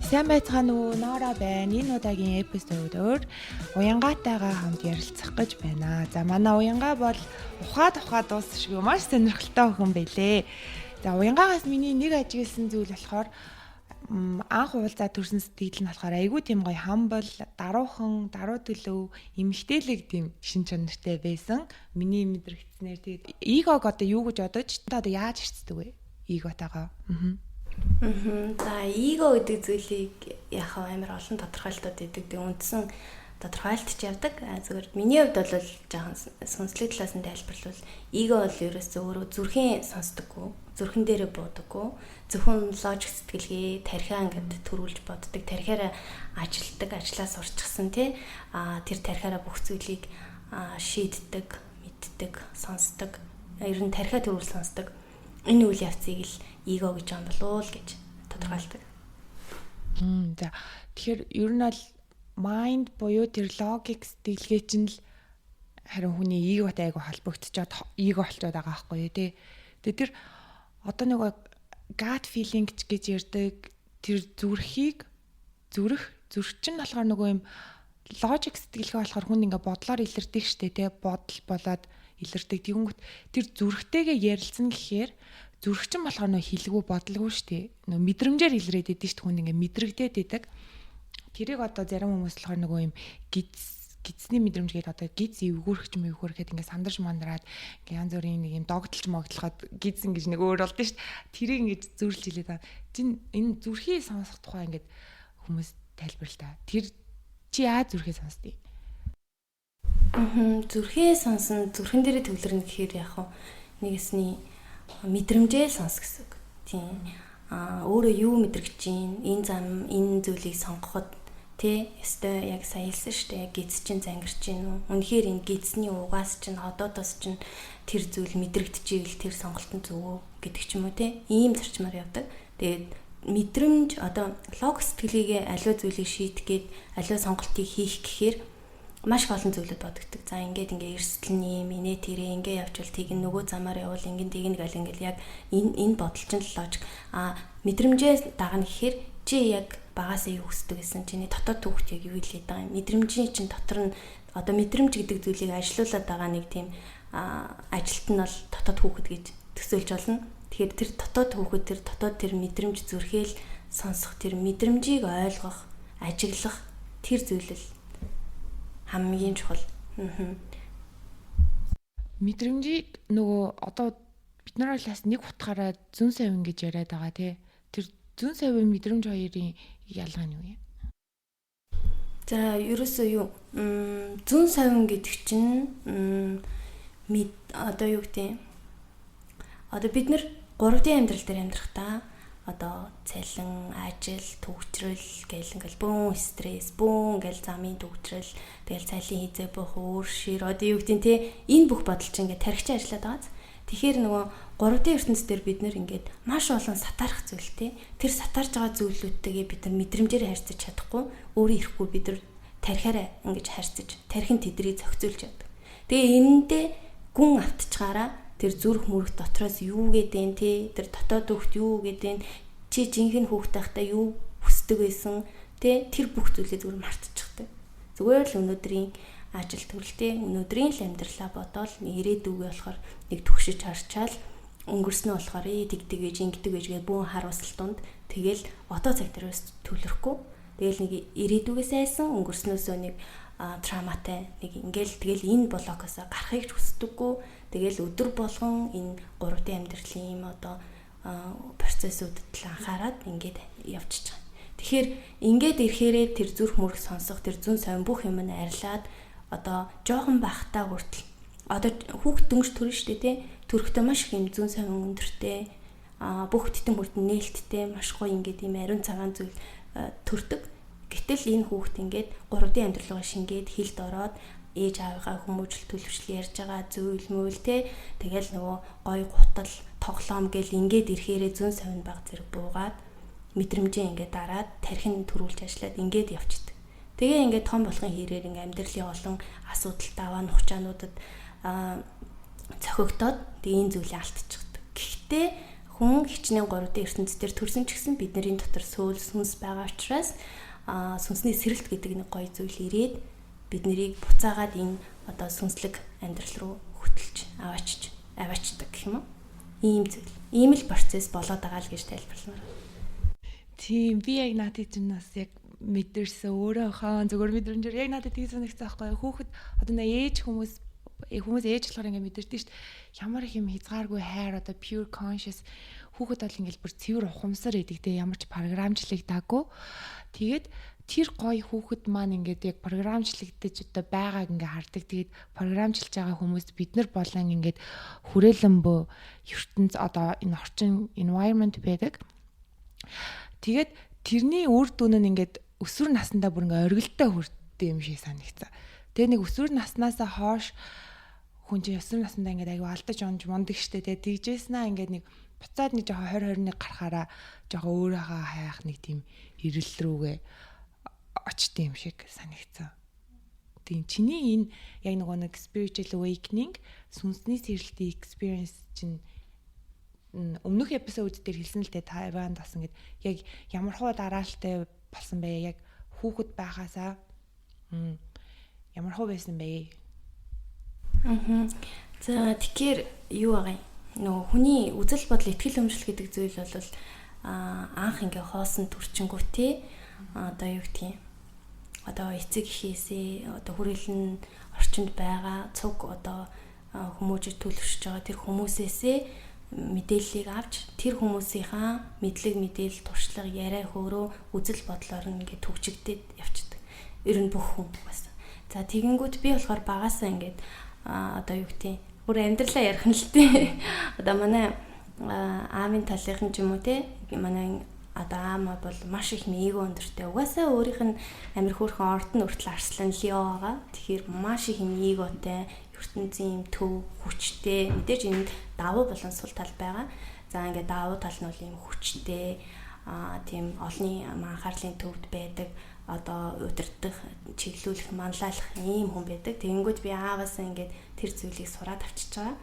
Сайн байцгаана уу? Нора байна. Энэ удаагийн эпизодоор Уянгаатайгаа хамт ярилцах гэж байна. За, манай Уянга бол ухаад ухаад дуусшгүй маш сонирхолтой охин байлээ. За, Уянгаагаас миний нэг ажигласан зүйл болохоор анх уулзаад төрсэн сэтгэл нь болохоор айгүй тийм гоё humble, даруухан, даруу төлөв, эмэгтэйлэг тийм шин чанартай байсан. Миний мэдрэгдснээр тэгээд ego г одоо юу гэж бодож, одоо яаж харьцдаг вэ? Ego тойгоо. Аа. За, эго гэдэг зүйлийг яг амар олон тодорхойлолтууд өгдөг. Тэг үндсэн тодорхойлтч явдаг. А зүгээр миний хувьд бол жоохон сүнслэг талаас нь тайлбарлавал, эго бол ерөөсөө өөрөө зүрхийн сонсдоггүй, зүрхэн дээрээ буудаггүй, зөвхөн логик сэтгэлгээ, тархиа ингээд төрүүлж боддог, тархиараа ажилтдаг, ажлаа сурчсан, тий. А тэр тархиараа бүх зүйлийг шийддэг, мэддэг, сонсдог. Ер нь тархиа төрүүл сонсдог. Энэ үйл явцыг л эго гэж юм болов уу гэж тодорхойлдог. За, тэгэхээр ер нь бол mind буюу тэр логик сэтгэлгээ чинь л харин хүний ego той айгу холбогдчиход эго болчиход байгаа байхгүй юу, тий. Тэгээ тэр одоо нөгөө gut feeling гэж ярьдаг тэр зүрхийг, зүрх зүрх чинь болохоор нөгөө юм логик сэтгэлгээ болохоор хүн ингээ бодлоор илэрдэг штэ, тий, бодол болоод илэрдэг. Тэгэнгүүт тэр зүрхтэйгээ ярилцсан гэхээр зүрх чинь болохоор нөө хилгүү, бодлого штэ. Нөө мэдрэмжээр илрээд идэв штэ, хүн ингээ мэдрэгдээд идэг. Тэрийг одоо зарим хүмүүс болохоор нөгөө юм гиз гидсний мэдрэмж гээд, одоо гиз эвгүүрэх ч юм, эвгүүрэхэд ингээ сандарч мандраад, ингээ янз бүрийн нэг юм догдолж могдлоход гидсэн гэж нэг өөр болдсон шүү дээ. Тэрийг ингээ зүйрлж илээд байгаа. Чин энэ зүрхийг сонсох тухай ингээд хүмүүс тайлбар л та. Тэр чи яа зүрхээ сонсдгийг? Аа, зүрхээ сонсон, зүрхэн дээрээ төвлөрнө гэхээр яг нэгэсний мэдрэмжээ сонс гэсэн үг. Тийм. А өөрөө юу мэдрэгч чинь, энэ зам, энэ зүйлийг сонгоход, тэ, ёстой яг сая хэлсэн шүү дээ. Гиз чинь зангирч гин үү? Үнэхээр энэ гизний угаас чинь, ходоодоос чинь тэр зүйл мэдрэгдчихвэл тэр сонголт нь зөв үү гэдэг ч юм уу, тэ. Ийм зарчмаар явдаг. Тэгээд мэдрэмж, одоо логик сэтгэлгээгээ аливаа зүйлийг шийдэх гээд, аливаа сонголтыг хийх гэхээр маш их олон зүйлүүд бодогддог. За, ингээд ингээ эрсдэл нь юм, инээ тэрээ ингээ явчвал тийг нөгөө замаар явбал ингэн тийг гал ингээл яг энэ бодол чинь логик. А мэдрэмжээ дагна гэхээр чи яг багасаа юу хүсдэг гэсэн, чиний дотоод түүхт яг юу хэлээд байгаа юм. Мэдрэмжийн чинь дотор нь одоо мэдрэмж гэдэг зүйлийг ажилуулад байгаа нэг тийм ажилт нь бол дотоод хүүхэд гэж төсөөлж болно. Тэгэхээр тэр дотоод хүүхэд, тэр дотоод тэр мэдрэмж, зүрхээл сонсох, тэр мэдрэмжийг ойлгох, ажиглах тэр зүйл л хамгийн чухал. Аа. Мэдрэмжийг нөгөө одоо бид нар бас нэг утгаараа зөн совин гэж яриад байгаа, тий. Тэр зөн совин, мэдрэмж хоёрын ялгаа нь юу юм? За, ерөөсөө юу, зөн совин гэдэг чинь мэд одоо юу гэдэг юм? Одоо бид нар 3D амьдрал дээр амьдрахдаа одоо цалин, ажил, түгжрэл гэл ингээл бөөн стресс, бөөн ингээл замын түгжрэл, тэгэл цалин хизээ буух, өөр шир, одоо юу гэдэг, те, энэ бүх бодол чинь ингээд тархич ажиллаад байгааз. Тэгэхээр нөгөө 3D ертөнц дээр бид нэр ингээд маш олон сатаарах зүйлтэй. Тэр сатаарж байгаа зүйлүүдтэйгээ бид нар мэдрэмжээр харьцаж чадахгүй, өөрөө ирэхгүй бид нар тархиараа ингэж харьцаж, тархин тэдрийг зохицуулж яадаг. Тэгээ энэндээ гүн автчгаараа тэр зүрх мөрөх дотроос юу гэдэн, те, тэр дотоод хүүхд юу гэдэн, чи жинхэнэ хүүхд байхдаа юу хүсдэг байсан, те, тэр бүх зүйлээ зүгээр мартчихдаг. Зүгээр л өнөөдрийн ажил төрөлтэй, өнөөдрийн л амьдралаа бодоол, ирээдүгөө болохоор нэг түгшиж харчаал, өнгөрснөө болохоор тэгдэг гэж, ингэдэг гэж гээ бөөн харуулсал тунд тэгэл одоо цаг дээрээс төвлөрөхгүй, тэгэл нэг ирээдүгээс айсан, өнгөрснөөсөө нэг травматай нэг ингээл тэгэл энэ блокоос гарахыг ч хүсдэггүй, тэгэл өдөр болгон энэ 3D амьдралын юм одоо процессуудад л анхаарад ингээд явчихж байгаа. Тэгэхээр ингээд ирэхээрээ тэр зүрх мөрөх сонсох, тэр зөн совин бүх юм нь арилаад, одоо жоохон бахтаа хүртэл, одоо хүүхд дөнгөж төрнө шүү дээ, тий. Төрөхдөө маш их юм зөн совин өндөртэй, бүх титэн хүртэн нээлттэй, маш гоё ингээд юм ариун цагаан зүйл төрдөг. Гэтэл энэ хүүхд ингээд 3D амьдрал руу шингээд хилд ороод ээж аавыгаа хүмүүжил төлөвшил ярьж байгаа зүйл мүйл, те, тэгэл нөгөө гой гутал тоглоом гэл ингээд ирэхээрээ зөн совин баг зэрэг буугаад, мэдрэмжээ ингээд дараад, тархин төрүүлж ажиллаад ингээд явчихдаг. Тэгээ ингээд том болохын хэрээр ингээд амьдралын олон асуудал даваа нухчаануудад цохигдоод тэгээ энэ зүйлээ алдчихдаг. Гэхдээ Хүн хичнээн 3D ертөнцийн дээр төрсөн ч гэсэн бидний дотор сөүл сүнс байгаа учраас сүнсний сэрэлт гэдэг нэг гоё зүйл ирээд бид нарыг буцаагаад энэ одоо сүнслэг амьдрал руу хөтөлж аваачдаг гэх юм уу? Ийм зүйл. Ийм л процесс болоод байгаа л гэж тайлбарламаар. Тийм, би яг наадыг чинь бас яг мэдэрсэн өөрөөхөө зүгээр мэдрэмжээр яг надад тийг санагцсан байхгүй хүүхэд одоо нэ ээж хүмүүс хүмүүс ээж болохоор ингээ мэдэрдэг шүү дээ. Ямар их юм хязгааргүй хайр, одоо pure conscious хүүхэд бол ингээл бүр цэвэр ухамсар идэг те, ямар ч програмчлагдаагүй. Тэгээд тэр гоё хүүхэд маань ингээд яг програмчлагдаж одоо байгааг ингээ хардаг. Тэгээд програмчилж байгаа хүмүүс бид нар болон ингээд хүрээлэн буй ертөнц, одоо энэ орчин, environment байдаг. Тэгээд тэрний үр дүн нь ингээд өсвөр насндаа бүр ингээ оргилдоо хүрдээ юм шиг санагцсан. Тэгээ нэг өсвөр наснаасаа хойш хүн чинь өсвөр насндаа ингээд аягүй алдаж онж мундаг штэ тэгээ тэгжээс наа ингээд нэг буцаад нэг жоохон 20 21 гарахаараа жоохон өөрийгөө хайх нэг тийм эрэл рүүгээ очт юм шиг санагцсан. Тийм, чиний энэ яг нөгөө нэг spiritual awakening, сүнсний сэрэлтийн experience чинь өмнөх episode дээр хэлсэн л дээ, Тайванд бас ингээд яг ямар хуу дараалалтай болсон бэ? Яг хүүхэд байхаасаа ямар хуу байсан бэ? Аа. За, тэгэхээр юу байгаа юм? Нөгөө хүний үзэл бодол, итгэл үнэмшил гэдэг зүйл бол анх ингээ хоосон төрчингүүтээ одоо юу гэдгийг, одоо эцэг эхээсээ, одоо хүрээлэн орчинд байгаа цуг одоо хүмүүжид төлөвшөж байгаа тэр хүмүүсээсээ мэдээллийг авч, тэр хүмүүсийнхаа мэдлэг, мэдээлэл, туршлага, яриа хөөрөө, үзэл бодлоор нь ингээд төгжигдээд явчихдаг. Ер нь бүх хүн бас. За, тэгэнгүүт би болохоор багасаа ингээд одоо юу гэдгийг, бүр амьдралаа ярих нь л тээ. Одоо манай аавын талынхан ч юм уу те, манай одоо аама бол маш их эго өндөртэй. Угаасаа өөрийнх нь амир хөөрхөн орд нь хүртэл арслан Лео байгаа. Тэгэхээр маш их эготой, ертөнцийн юм төв хүчтэй. Мэдээж энд давуу болон сул тал байгаа. За, ингээд давуу тал нь бол ийм хүчтэй, тийм олонний анхаарлын төвд байдаг, одоо удирдах, чиглүүлэх, манлайлах ийм хүн байдаг. Тэгэнгүүт би ааваасаа ингээд тэр зүйлийг сураад авчиж байгаа.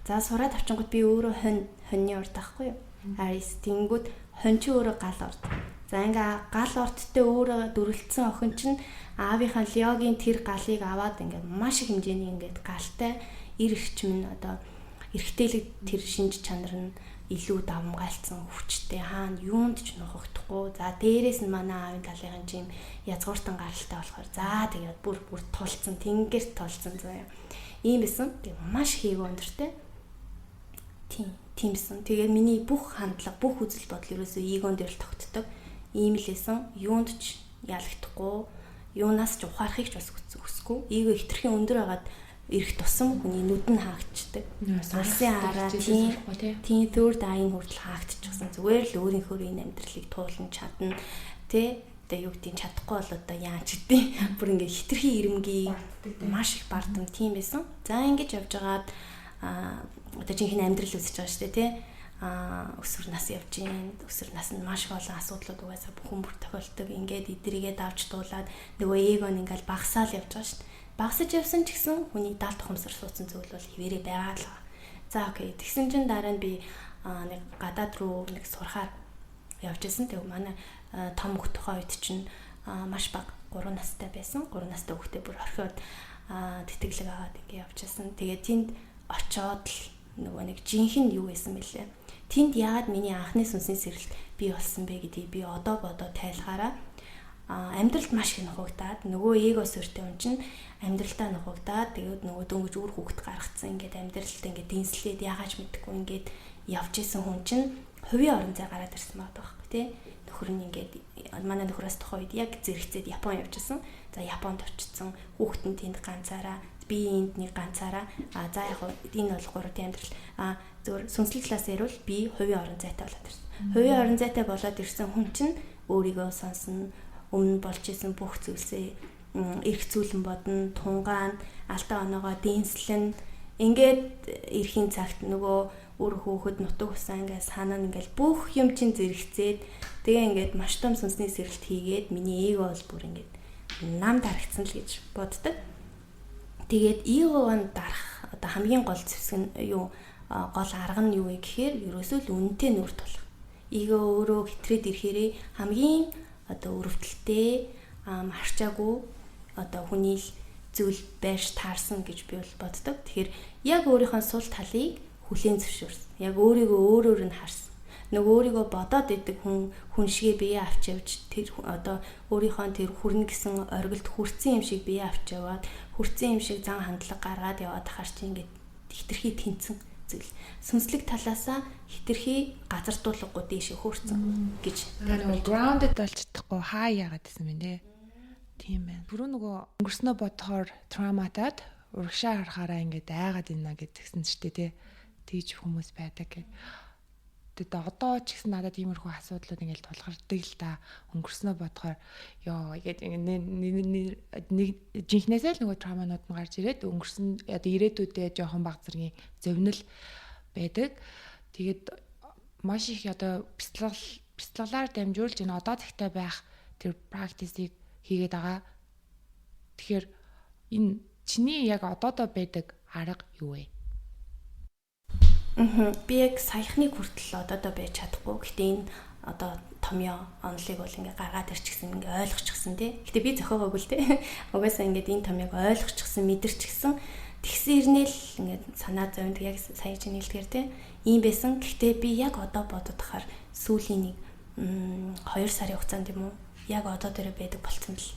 За, сураад авчингууд би өөрөө хонь, хоньны урд ахгүй юу? Aries. Тэгэнгүүт хонь чи өөрөө гал орд. За, ингээ гал ордтой өөрөө дүрлцсэн охин чинь аавынхаа Леогийн тэр галыг аваад ингээд маш их хэмжээний ингээд галтай эр эрчим нь, одоо эргэтэлэг тэр шинж чанар нь илүү давмгайлцсан, хүчтэй, хаана юунд ч нухагдахгүй. За, дээрээс нь манай аавын талынхан чим язгууртан гаралтай болохоор за тэгээд бүр бүр тулцсан, тэнгэрт тулцсан заяа. Ийм байсан. Тэгээд маш их эго өндөртэй. Тийм, тиймсэн. Тэгээд миний бүх хандлага, бүх үзэл бодол ерөөсөө эгон дээр л тогтдог. Ийм л байсан. Юунд ч ялагдахгүй, юунаас ч ухаарахыг ч бас хүсэхгүй. Эго хитрхийн өндөр байгаад ирэх тусам хүний нүд нь хаагдчихдаг. Улсын хараа, тийм, third eye хүртэл хаагдчихсан. Зүгээр л өөрийнхөө энэ амьдралыг туулан чадна. Тэ, одоо юу гэдгийг чадахгүй бол одоо яач гэдэг. Бүр ингээ хитрхи ирэмгий, маш их бардам тийм байсан. За, ингэж явж байгаад одоо жинхэнэ амьдрал үзэж байгаа шүү дээ, тий. Өсвөр нас явж гин, өсвөр наснд маш их олон асуудлууд угаасаа бүхэн бүр тохиолдог. Ингээд эдрийгээ давж дуулаад нөгөө эго нь ингээл багасаал явж байгаа шүү дээ. Багасаж явсан ч гэсэн хүний далд ухамсар суудсан зүйл бол хിവэрэ байгаа л байгаа. За, okay. Тэгсэн чинь дараа нь би нэг гадаад руу нэг сурахаар явж исэн. Тэгээ манай том хүүхдийнхээ үед чинь маш бага, 3 настай байсан. 3 настай хүүхдээ бүр орхиод тэтгэлэг аваад ингээ явж исэн. Тэгээ тэнд очоод л нөгөө нэг жинхэнэ юу байсан бэлээ. Тэнд яагаад миний анхны сүнсний сэрэлт бий болсон бэ гэдгийг би одоо бодоо тайлахаараа амьдралд маш их нухагдаад, нөгөө эго суурьтай хүн чинь амьдралдаа нухагдаад, тэгээд нөгөө дөнгөж үр хүүхэд гаргацсан, ингээд амьдралд ингээд дэнслээд яагаад ч мэдэхгүй ингээд явж исэн хүн чинь хувийн орон зай гараад ирсэн байгаа байхгүй тий. Нөхөр нь ингээд манай нөхрөөс тухайн үед яг зэрэгцээд Япон явж исэн. За, Японд очсон, хүүхэд нь тэнд ганцаараа, би энд нэг ганцаараа. За, яг энэ бол 3D амьдрал, зөвхөн сүнслэг талаас ярил, би хувийн орон зайтай болоод ирсэн. Хувийн орон зайтай болоод ирсэн хүн чинь өөрийгөө сонсно, өмнө болж исэн бүх зүйлсээ эрх зүүлэн бодно, тунгаан, алдаа оноогоо дэнслэн, ингээд ирэхийн цагт нөгөө үр хүүхэд, нутаг усаа ингээд санаа нь ингээд бүх юм чинь зэрэгцээд, тэгээ ингээд маш том сүнсний сэрэлт хийгээд миний эго бол бүр ингээд нам дарагдсан л гэж боддог. Тэгээд эгог нь дарах одоо хамгийн гол зэвсэг нь юу гол арга нь юу вэ гэхээр ерөөсөө л үнэнтэй нүүр тулах. Эго өөрөө хэтрээд ирэхээрээ хамгийн одоо өрөвдөлтэй, харчаагүй одоо хүний л зүйл байрш таарсан гэж би бол боддог. Тэгэхээр яг өөрийнхөө сул талыг хүлээн зөвшөөрсөн. Яг өөрийгөө өөрөөр нь харсан. Нөгөө өөрийгөө бодоод идэг хүн хүн шигээ бие авч явж тэр одоо өөрийнхөө тэр хүрнэ гэсэн оргилд хүрсэн юм шиг бие авч яваад, хүрсэн юм шиг зан хандлага гаргаад яваад ахаар чи ингээд хитрхи тэнцэн зүйл. Сүнслэг талаасаа хитрхи газардуулгагүй дээшээ хөөрцөн гэж. Нөгөө grounded болж чадахгүй хаа яагаад гэсэн юм бэ? Тийм байна. Түрүү нөгөө өнгөрснөө бодохоор trauma-таад урагшаа харахаараа ингээд айгаад байна гэдгсэн ч тий. Тэгж хүмүүс байдаг гэх. Тэгээд одоо ч гэсэн надад иймэрхүү асуудлууд ингээд тулгардаг л та. Өнгөрснөө бодохоор ёо ингээд нэг жинхнээсээ л нөгөө trauma-нууд нь гарч ирээд, өнгөрсөн одоо ирээдүйдээ жоохон баг зэргийн зовнил байдаг. Тэгээд маш их одоо бяцлаглаар дамжуулж энэ одоо цагтаа байх тэр practice-ыг хийгээд байгаа. Тэгэхээр энэ чиний яг одоодоо байдаг арга юу вэ? Би яг саяхныг хүртэл одоодоо байж чадахгүй. Гэтэ энэ одоо томьёо онолыг бол ингээ гаргаад ирчихсэн, ингээ ойлгочихсон тий. Гэтэ би зохиогоогүй л тий. Угаасаа ингээд энэ томьёог ойлгочихсон, мэдэрчихсэн. Тэгсэн ирнэл ингээд санаа зовинд яг сая чинь хэлдгээр тий. Ийм байсан. Гэтэ би яг одоо бодод хахаар сүүлийн нэг 2 сарын хугацаанд юм уу? Яг одоо дээр байдаг болцсон бэл.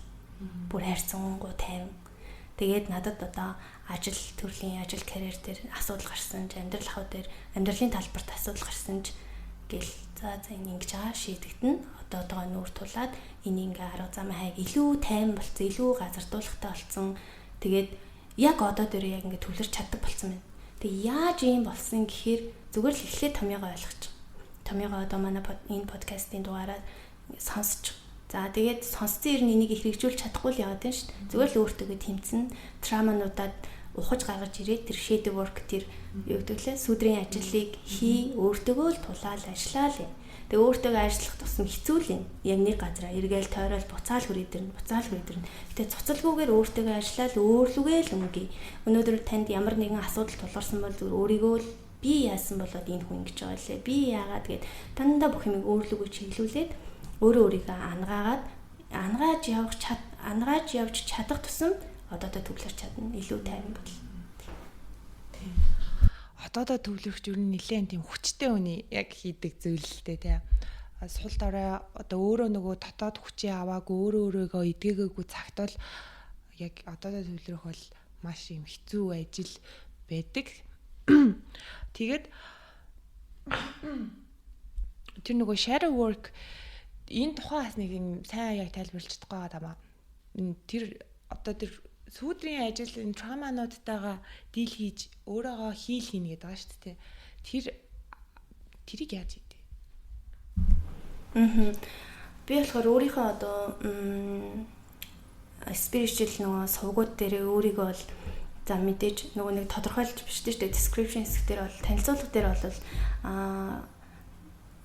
Бүр хайрцангуй 50. Тэгээд надад одоо ажил төрлийн ажил карьер дээр асуудал гарсан ч, амьдрал ахуй дээр, амьдралын талбарт асуудал гарсан ч гэл за за энэ ингэж байгаа шийдэгдэнэ. Одоо одоогоо нүүр тулаад энэ ингээ арга зам хайг илүү тайван болцсон, илүү газардуулахтай болцсон. Тэгээд яг одоо дээр яг ингээ төвлөрч чаддаг болцсон байна. Тэгээд яаж ийм болсон гэхээр зүгээр л эхлээд томьёогоо ойлгочих. Томьёогоо одоо манай энэ подкастын дугаараар сонсч. За тэгээд сонсцсон ер нь энийг хэрэгжүүлж чадахгүй л яваад байна шүү дээ. Зүгээр л өөртөөгөө тэмцэн, trauma-нуудад ухаж гаргаж ирээд тэр shadow work, тэр юу гэдэг лээ, сүдрийн ажлыг хий, өөртөөгөө л тулаал ажиллаа л юм. Тэгээ өөртөөгөө ажиллах тусам хэцүү л юм. Яг нэг газараа эргээл тойрол буцаал хүрээд ирнэ, буцаал хүрээд ирнэ. Гэтэ цуцалгүйгээр өөртөөгөө ажиллаад өөрлөгөө л өнгөе. Өнөөдөр танд ямар нэгэн асуудал тулгарсан бол зүгээр өөрийгөө л би яасан болоод энэ хүн ингэж байгаа лээ. Би яагаад гэд дандаа бүх юмыг өөрлөгөө чиглүүлээд өөрөө өөрийгөө ангаагаад ангааж явах чад ангааж явж чадах тусам одоодоо төвлөрч чадна. Илүү тайван бодол. Тийм. Одоодоо төвлөрөх юу нэлээд тийм хүчтэй хүний яг хийдэг зүйл л дээ тий. Сул дорой одоо өөрөө нөгөө дотоод хүчээ аваагүй, өөрөө өөрийгөө эдгээгээгүй цагт бол яг одоодоо төвлөрөх бол маш юм хэцүү ажил байдаг. Тэгээд тэр нөгөө shadow work энэ тухайн бас нэг юм сайн яг тайлбарлаж чадахгүй байгаа даа. Тэр одоо тэр сүүдрийн ажил, энэ trauma-нуудтайгаа deal хийж өөрөөгөө heal хийнэ гэдэг байгаа шүү дээ. Тэрийг яаж хийдэг? Аа. Би болохоор өөрийнхөө одоо spiritual нөгөө сувгууд дээр өөрийгөө бол за мэдээж нөгөө нэг тодорхойлж бичдэг шүү дээ. Description хэсэг дээр бол, танилцуулга дээр бол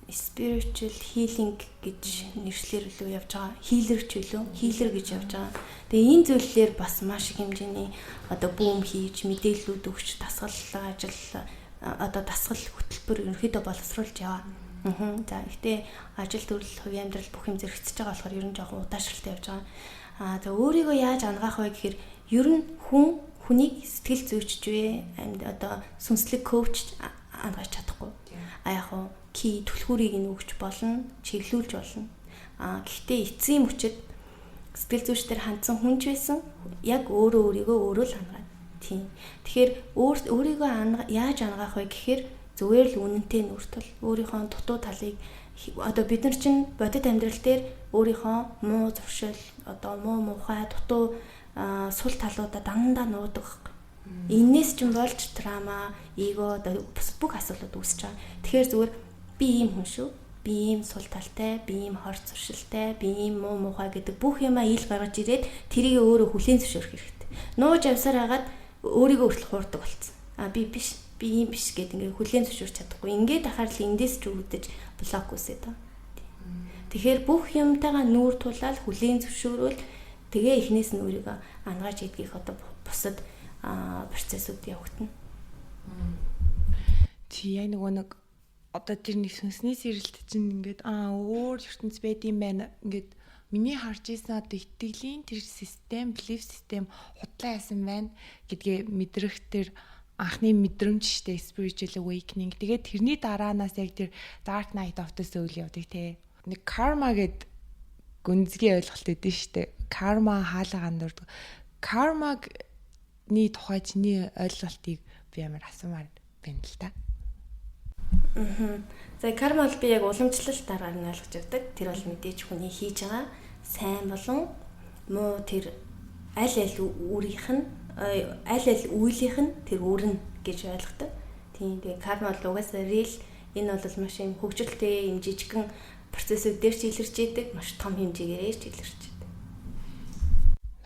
spiritual healing гэж нэршлэр илүү явж байгаа. Healer ч үлээ, healer гэж явж байгаа. Тэгээ энэ зүйллэр бас маш их хэмжээний одоо boom хийж, мэдээллүүд өгч, дасгал ажил одоо дасгал хөтөлбөр ерөнхийдөө боловсруулж яваа. Аа. За гэхдээ ажил төрөл, хувийн амьдрал бүх юм зэрэгцэж байгаа болохоор ер нь жоохон удаашралтай явж байгаа. Аа за өөрийгөө яаж ангаах вэ гэхээр ер нь хүн хүнийг сэтгэл зүйчж вэ? Одоо сүнслэг coach ангааж чадахгүй. А яг уу key түлхүүрийг нь өгч болно, чиглүүлж болно. А гэхдээ эцсийн мөчөд сэтгэл зүйчдэр хандсан хүн ч байсан яг өөрөө өөрийгөө өөрөө л ангаад. Тийм. Тэгэхээр өөр өөрийгөө яаж ангаах вэ гэхээр зүгээр л үнэнтэй нүүр тул өөрийнхөө дутуу талыг, одоо бид нар чинь бодит амьдрал дээр өөрийнхөө муу зуршил, одоо муу мухай, дутуу сул талуудаа дандаа нуудаг байхгүй. Энээс ч болж trauma, эго, одоо бусад бүх асуудлууд үүсэж байгаа. Тэгэхээр зүгээр би ийм хүн шүү. Би ийм сул талтай, би ийм хор зуршилтай, би ийм муу мухай гэдэг бүх юмаа ил гаргаж ирээд тэрийг өөрөө хүлээн зөвшөөрөх хэрэгтэй. Нууж явсаар хагаад өөрийгөө хүртэл хуурдаг болцсон. А би биш, би ийм биш гэд ингээ хүлээн зөвшөөрч чадахгүй. Ингээд ахаар л эндээс ч үүдэж block үүсээд байгаа. Тэгэхээр бүх юмтайгаа нүүр тулаал хүлээн зөвшөөрөөл тэгээ эхнээс нь өөрийгөө ангааж идгийх одоо бусад процессууд явагдана. Тий, яг нөгөө нэг одоо тэр нэг сүнсний сэрэлт чинь ингээд өөр ертөнц байд юм байна. Ингээд миний харж ийсэн одоо итгэлийн тэр систем, belief system худлаа ясан байна гэдгээ мэдрэх тэр анхны мэдрэмж штэ, spiritual awakening. Тэгээд тэрний дараанаас яг тэр dark night of the soul явдаг те. Нэг karma гэд гүнзгий ойлголт өгдөн штэ. Карма хаалга андуурдаг. Карманы тухай чиний ойлголтыг би амар асуумаар байна л та. Аа. За, карма бол би яг уламжлалт аргаар нь ойлгож явдаг. Тэр бол мэдээж хүний хийж байгаа сайн болон муу тэр аль аль үрийнх нь, аль аль үйлийнх нь тэр үрнэ гэж ойлгодог. Тийм, тэгээ карма бол угаасаа real, энэ бол маш юм хөгжилтэй, юм жижигхэн процессыг дээр ч илэрч идэг, маш том хэмжээгээр ч илэрч идэг.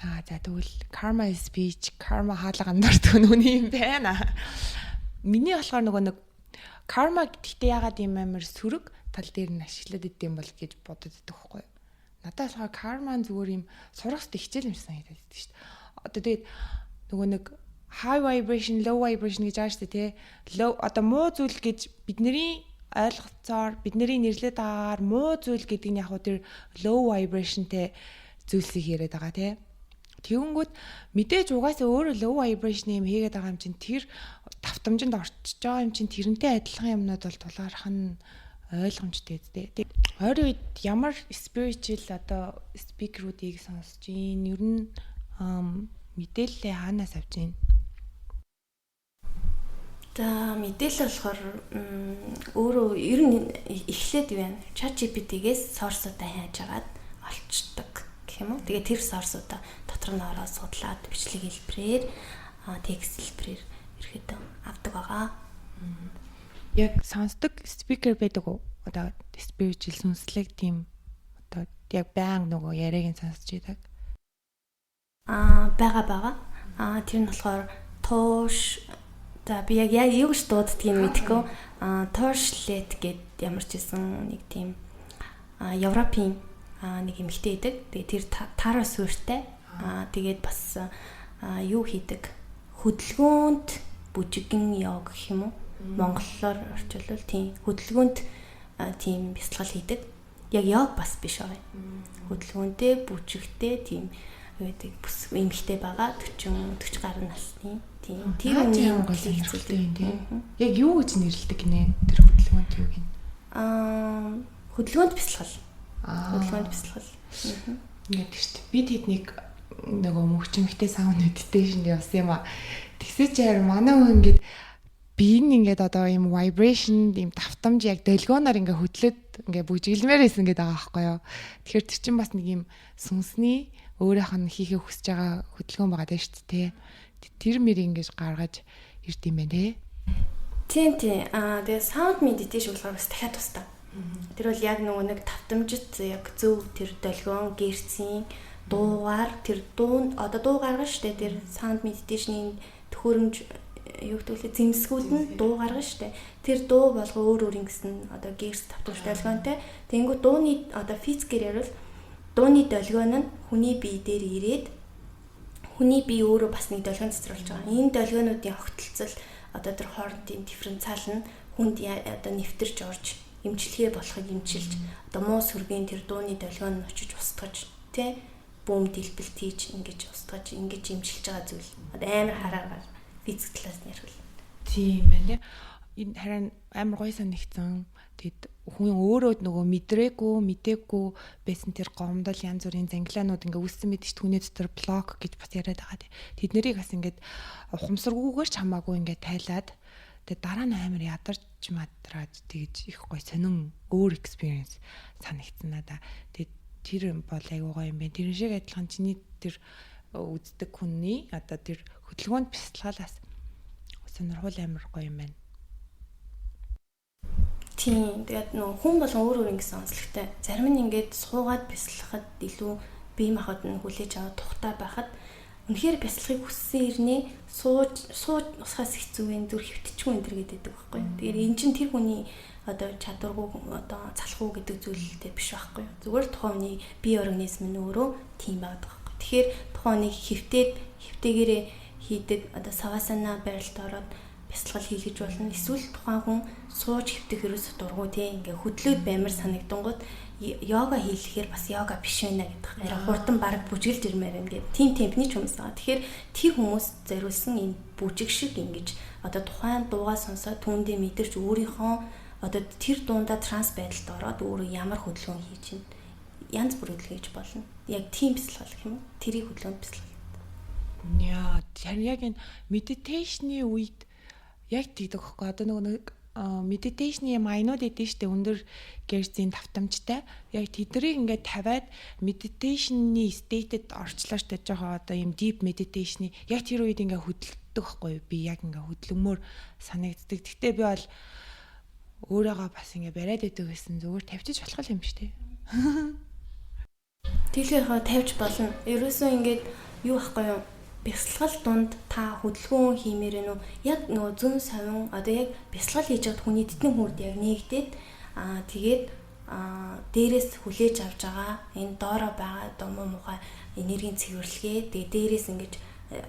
Аа, за, тэгвэл karma is speech, karma хаалга андуурдаг нүний юм байна. Миний болохоор нөгөө нэг karma гэхдээ ягаад юм амар сөрөг тал дээр нь ашиглаад идэм бол гэж бодод идэх байхгүй юу? Надад болохоор karma зүгээр юм сурах хэрэгтэй хичээл юм шиг санагдаад идэв шүү дээ. Одоо тэгээд нөгөө нэг high vibration, low vibration гэж байгаа шүү дээ, тий. Low одоо муу зүйл гэж бидний ойлголцоор, бидний нэрлээд байгаагаар муу зүйл гэдэг нь яг хуу тэр low vibration-тэй зүйлсийг яриад байгаа, тий. Тэгэнгүүт мэдээж угаасаа өөрөө low vibration юм хийгээд байгаа юм чинь, тэр давтамжинд орчиж байгаа юм чинь тэрнтэй адилхан юмнууд бол тулгарх нь ойлгомжтой дээ. Ойрын үед ямар spiritual одоо speaker-уудыг сонсож ийн? Ер нь мэдээлэлээ хаанаас авч ийн? За, мэдээлэл болохоор өөрөө ер нь эхлээд юу вэ? ChatGPT-гээс source-уудаа хайж агаад олчдөг гэх юм уу. Тэгээ тэр source-уудаа дотор нь ороод судлаад бичлэг хэлбэрээр, текст хэлбэрээр ерөөдөө авдаг байгаа. Яг сонсдог speaker байдаг уу? Одоо spiritual сүнслэг тийм одоо яг баян нөгөө яриаг нь сонсч идэг. Аа, байгаа байгаа. Аа, тэр нь болохоор Тууш, за, би яг яг юу гэж дууддгийг мэдэхгүй. Аа, Туушлет гэд ямар ч байсан нэг тийм Европын нэг эмэгтэй байдаг. Тэгээ тэр таро суурьтай. Аа, тэгээд бас юу хийдэг? Хөдөлгөөнт бүжигэн йог гэх юм уу? Монголоор орчуулвал тийм хөдөлгөөнт тийм бясалгал хийдэг. Яг йог бас биш байгаа. Хөдөлгөөнтэй, бүжигтэй тийм юу гэдэг бүс эмэгтэй байгаа, 40 40 гаруй насны. Тийм. Тэр үний юм гол сонирхолтой юм тийм. Яг юу гэж нэрлэдэг нэ тэр хөдөлгөөнт юуг юм? Аа, хөдөлгөөнт бясалгал. Хөдөлгөөнт бясалгал. Ингээд тийм шүү дээ. Би тэднийг нөгөө мөгчмөгтэй sound meditation явсан юм а. Тэгсээ чи харин манай хүн ингээд би энэ ингээд одоо ийм vibration, ийм давтамж яг долгионоор ингээд хөдлөөд ингээд бүжиглэмээр байсан гэдэг байгаа байхгүй юу. Тэгэхээр тэр чинь бас нэг ийм сүнсний өөрийнх нь хийхээ хүсэж байгаа хөдөлгөөн байгаа даа шүү дээ. Тэр мэр ингэж гаргаж ирд юм байна те. Тийм. Аа, тэгээ sound meditation болохоор бас дахиад тусдаа. Тэр бол яг нөгөө нэг давтамжит яг зөв тэр долгион гэрцийн дуугаар, тэр дуу одоо дуу гаргана штэ, тэр sound meditation-ийн төхөөрөмж юу гэдэг вэ, зэмсгүүд нь дуу гаргана штэ. Тэр дуу болго өөр өөр ингэсэн одоо гэрц давтамж долгионтой. Тэнгүү дууны одоо физикээр ярил дууны долгион нь хүний бие дээр ирээд хүний бие өөрөө бас нэг долгион цэцэрлж байгаа. Энэ долгионуудын огтлцол одоо тэр хоорондын дифференциал нь хүнд одоо нэвтэрч орж эмчилгээ болохыг эмчилж, одоо муу сөргийн тэр дууны долгион нь очиж устгаж, тий, бүүм дэлбэлт хийж ингэж устгаж, ингэж эмчилж байгаа зүйл. Одоо амар хараагаар физик талаас нь ярил. Тийм байна. Энэ харин амар гоё санагдсан. Тэгэд хүн өөрөө нөгөө мэдрээгүй, мдээгүй байсан тэр гомдол, янз бүрийн зангилаанууд ингээ үүссэн мэт ч түүний дотор блок гэж бас яриад байгаа. Тэд нарыг бас ингээд ухамсаргүйгээр ч хамаагүй ингээ тайлаад, тэгээ дараа нь амар ядарч мадраад тэгж их гоё сонин өөр experience санагдсан надаа. Тэгээд тэр бол айгуу гоё юм байна. Тэр шиг адилхан чиний тэр үздэг хүний одоо тэр хөдөлгөөнд бясалгалаас сонирхол амар гоё юм байна. Тийм. Тэгээд нөө хүн болгон өөр өөр ингэсэн онцлогтой. Зарим нь ингээд суугаад бясалгахад илүү бие махбод нь хүлээж аваад тухтай байхад, үнэхээр бясалгахыг хүссэн ирнэ, сууж сууж усхаас хэцүү вэ, зүр хэвтчихгүй энэ төр гэдэг байхгүй. Тэгэхээр эн чинь тэр хүний одоо чадваргүй, одоо залхуу гэдэг зүйлтэй биш байхгүй. Зүгээр тухайн хүний бие организм нь өөрөө тийм байдаг байхгүй. Тэгэхээр тухайн хүнийг хэвтээд хэвтээгээрээ хийдэг одоо савасана байралд ороод бясалгал хийлгэж болно. Эсвэл тухайн хүн сууж хэвтэх ерөөсө дургу те ингээ хөдлөөд баймар санагдангууд йога хийлгэхээр бас йога биш байна гэдэг. Арай хурдан баг бүжгэлж ирмээр байна гэдэг. Тим темпний ч хүмүүс байгаа. Тэгэхээр тэр хүмүүс зориулсан энэ бүжиг шиг ингэж одоо тухайн дуугаа сонсоод түүндээ мэдэрч өөрийнхөө одоо тэр дундаа транс байдалд ороод өөрөө ямар хөдөлгөөн хийж чинь янз бүр хөдөлгөөн хийж болно. Яг тийм бясалгал гэх юм уу? Тэрийг хөдөлгөөнд бясалгал. Яа, харин яг энэ meditation ы үед яг тэгдэг хөхгүй. Одоо нөгөө нэг meditation ы маянууд идэв штэ, өндөр герцийн давтамжтай. Яг тэднийг ингээд тавиад meditation ы state-д орчлоо штэ, жоохон одоо юм deep meditation ы яг тэр үед ингээд хөдөлдөг хөхгүй. Би яг ингээд хөдлөмөр санагддаг. Гэтэ би бол өөрийгөө бас ингээд бариад идэг гэсэн, зүгээр тавьчих болох юм штэ. Тэгэхээр хаа тавьж болно. Ерөөсөө ингээд юу ахгүй юу? Бясалгал дунд та хөдөлгөөн хиймээр нү, яг нөгөө зөн совин одоо яг бясалгал хийж байхад хүний тэтэн хүрд яг нэгдээд, тэгээд дээрээс хүлээж авч байгаа энэ доороо байгаа одоо муу мухай энергийн цэвэрлэгээ, тэгээд дээрээс ингэж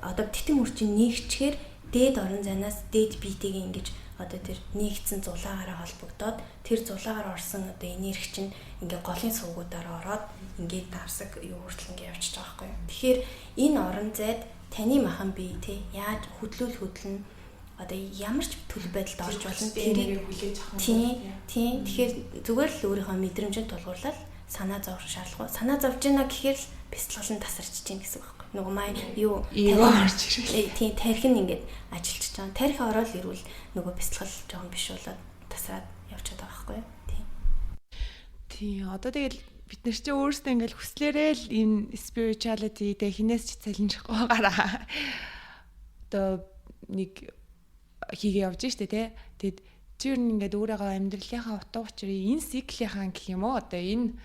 одоо тэтэн хүр чинь нэгчгээр дээд орон зайнаас дээд биетэйгээ ингэж одоо тэр нэгдсэн зулаагаараа холбогдоод, тэр зулаагаар орсон одоо энерги чинь ингээ голын сувгуудаар ороод ингээд давсаг юу хүртэл ингээ явчихж байгаа байхгүй юу. Тэгэхээр энэ орон зайд таны махан бие те яаж хөдлөөл хөдлөн, одоо ямар ч төлөв байдалд орж болно, тэрийг хүлээж авах. Тийм. Тэгэхээр зүгээр л өөрийнхөө мэдрэмжэнд тулгуурлал санаа зовох шаардлагагүй. Санаа зовж гинэ гэхээр л бясалгал нь тасарч чинь гэсэн үг байхгүй. Нөгөө маа юу орж ирэл. Тийм, тархи нь ингээд ажиллаж байгаа. Тархи ороод ирвэл нөгөө бясалгал жоохон биш болоод тасраад явчихад байгаа байхгүй юу? Тийм. Тийм. Одоо тэгэл бид нар чи өөрсдөө ингээл хүслээрээ л энэ spirituality тэ хинээс ч цалинжихгүйгаараа одоо нэг хийгээ явж штэ тэ. Тэгэд чи ер нь ингээд өөрийгөө амьдралынхаа утга учирыг, энэ циклийнхаа гэх юм уу, одоо энэ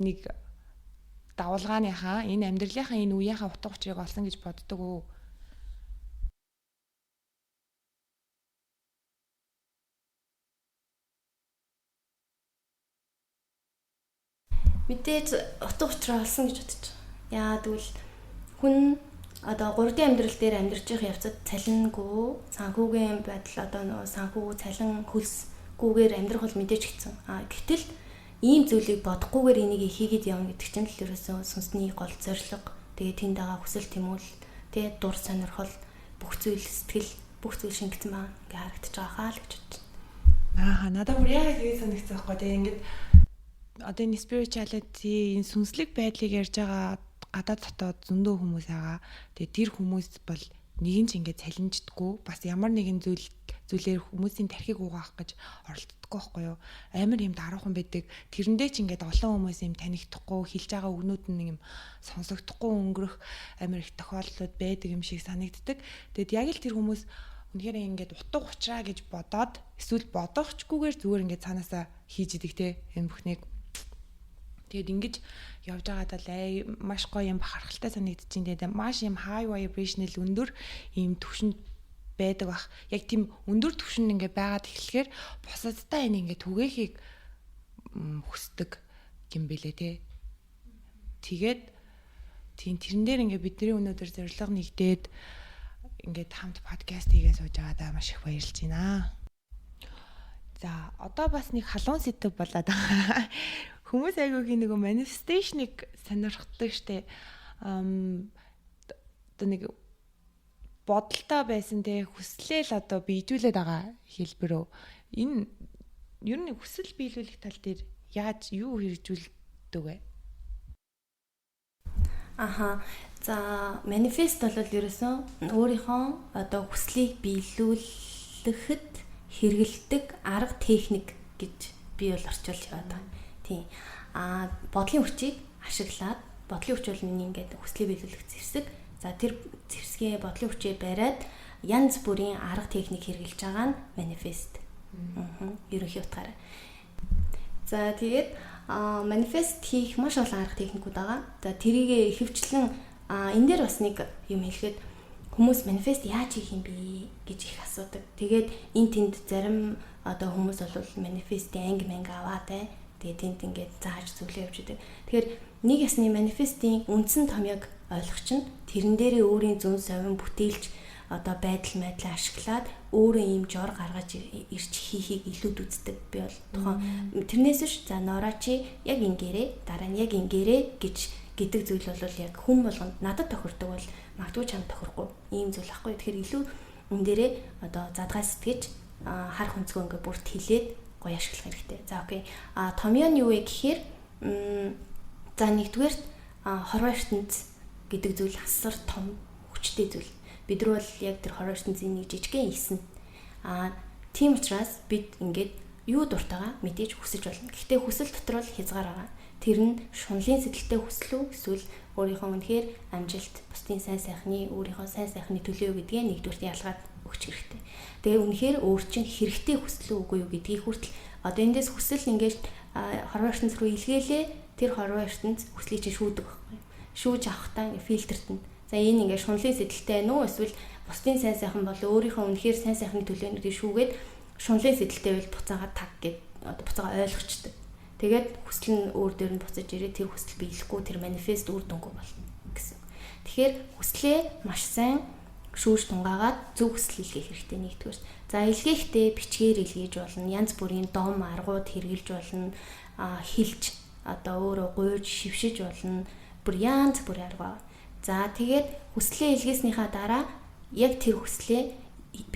нэг давалгааныхаа, энэ амьдралынхаа энэ үеийнхаа утга учирыг олсон гэж боддог уу? Мэдээж утга учир олсон гэж бодож байгаа. Яа тэгвэл хүн одоо 3D амьдрал дээр амьдарч явах явцад цалингүй, санхүүгийн байдал, одоо нөгөө санхүү, цалин хөлсгүйгээр амьдрах бол мэдээж хэцүү. А гэтэл ийм зүйлийг бодохгүйгээр энийг хийгээд явна гэдэг чинь л ерөөсөө сүнсний гол зорилго. Тэгээ тэнд байгаа хүсэл тэмүүл, тэгээ дур сонирхол, бүх зүйл, сэтгэл, бүх зүйл шингэсэн байгаа. Ингээ харагдаж байгаа хаа л гэж бодож байна. Аа, надад бүр яг ингэ санагдсан байхгүй. Тэгээ ингээд одоо энэ spirituality, энэ сүнслэг байдлыг ярьж байгаа гадаад дотоод зөндөө хүмүүс байгаа. Тэгээ тэр хүмүүс бол нэгэн ч ингээд цалинждаггүй, бас ямар нэгэн зүйлээр хүмүүсийн тархийг угаах гэж оролддоггүй байхгүй юу. Амар юм даруухан байдаг. Тэрэндээ ч ингээд олон хүмүүс юм танихдахгүй, хэлж байгаа үгнүүд нь юм сонсогдохгүй өнгөрөх амар их тохиолдлууд байдаг юм шиг санагддаг. Тэгэд яг л тэр хүмүүс үнэхээр ингээд утга учраа гэж бодоод эсвэл бодохчгүйгээр зүгээр ингээд цаанаасаа хийж идэг те энэ бүхнийг. Тэгээд ингэж явж байгаадаа л ай маш гоё юм бахархалтай санагдчихээн. Тэгээд маш юм high vibrational, өндөр ийм төвшөнд байдаг бах. Яг тийм өндөр төвшөнд ингээ байгаад эхлэхээр бусадтай энэ ингээ түгээхийг хүсдэг юм бэлээ те. Тэгээд тийм тэрэн дээр ингээ бидний өнөөдөр зорилго нэгдээд ингээд хамт подкаст хийгээ сууж байгаадаа маш их баярлж байна. За, одоо бас нэг халуун сэдэв болоод байгаа. Хүмүүс айгүй их нөгөө manifestation-ыг сонирхдаг штэ. Одоо нэг бодолтой байсан те, хүслээ л одоо биелүүлээд байгаа хэлбэр үү. Энэ ер нь хүсэл биелүүлэх тал дээр яаж юу хэрэгжүүлдэг вэ? Аха. За, manifest бол ерөөсөн өөрийнхөө одоо хүслийг биелүүлэхэд хэрэгэлдэг арга техник гэж би бол орчуулж яваад байгаа. Тийм. А бодлын хүчийг ашиглаад, бодлын хүч бол миний ингээд хүслийг биелүүлэх зэвсэг. За, тэр зэвсгээ, бодлын хүчээ бариад янз бүрийн арга техник хэрэглэж байгаа нь manifest. Аа. Ерөнхий утгаараа. За, тэгээд manifest хийх маш олон арга техникүүд байгаа. За, тэрийг ихэвчлэн энэ дээр бас нэг юм хэлэхэд, хүмүүс manifest яаж хийх юм бэ гэж их асуудаг. Тэгээд энэ тэнд зарим одоо хүмүүс бол manifest-ийн анги манги аваа те. Тэгээд тэнд ингээд зааж зөвлөө явж идэг. Тэгэхээр нэг ясны manifest-ийн үндсэн томьёог ойлгох чинь тэрэн дээрээ өөрийн зөн совин бүтээлч одоо байдал майдлаа ашиглаад өөрөө ийм жор гаргаж ирч хийхийг илүүд үздэг. Би бол тухайн тэрнээс биш за Нора чи яг ингээрээ дараа нь яг ингээрээ гэж гэдэг зүйл бол яг хүн болгонд надад тохирдог бол магадгүй чамд тохирохгүй ийм зүйл ахгүй. Тэгэхээр илүү энэ дээрээ одоо задгай сэтгэж хар хүнцгөө ингээ бүрт хилээд гоё ашиглах хэрэгтэй. За окей. А томьёо нь юу вэ гэхээр за нэгдүгээрт хорвоо ертөнц гэдэг зүйл асар том хүчтэй зүйл. Бид нар бол яг тэр хорвоо ертөнцийн нэг жижигхэн эсэн. А тийм учраас бид ингээд юу дуртайгаа мэдээж хүсэж болно. Гэхдээ хүсэл дотор бол хязгаар байгаа. Тэр нь шунлын сэтэлтэй хүсэл үү эсвэл өөрийнхөө үнэхээр амжилт, бусдын сайн сайхны, өөрийнхөө сайн сайхны төлөө гэдгээ нэгдүгüрт ялгаад өгч хэрэгтэй. Тэгээ үнэхээр өөр чинь хэрэгтэй хүсэл үү үгүй юу гэдгийг хүртэл одоо эндээс хүсэл ингээд хорвоо ертөнц рүү илгээлээ, тэр хорвоо ертөнц хүслийг чинь шүүдэг байхгүй. Шүүж авахтаа ингээд фильтртэн. За энэ ингээд шунлын сэтэлтэй нү эсвэл бусдын сайн сайхан бол өөрийнхөө үнэхээр сайн сайхны төлөө гэдгийг шүүгээд шунлын сэтэлтэй байл буцаагаа таг гэд одоо буцаагаа ойлгочдөг. Тэгээд хүсэл нь өөр дээр нь буцаж ирээ, тэр хүсэл биелэхгүй, тэр манифест үр дүнгүй болно гэсэн. Тэгэхээр хүслээ маш сайн шүүж тунгаагаад зөв хүсэл илгээх хэрэгтэй нэгдүгээр. За илгээхдээ бичгээр илгээж болно, янз бүрийн дом аргууд хэрэгжилж болно, хилж одоо өөрөө гуйж шившиж болно. Бүр янз бүрийн арга. За тэгээд хүслээ илгээснийхаа дараа яг тэр хүслээ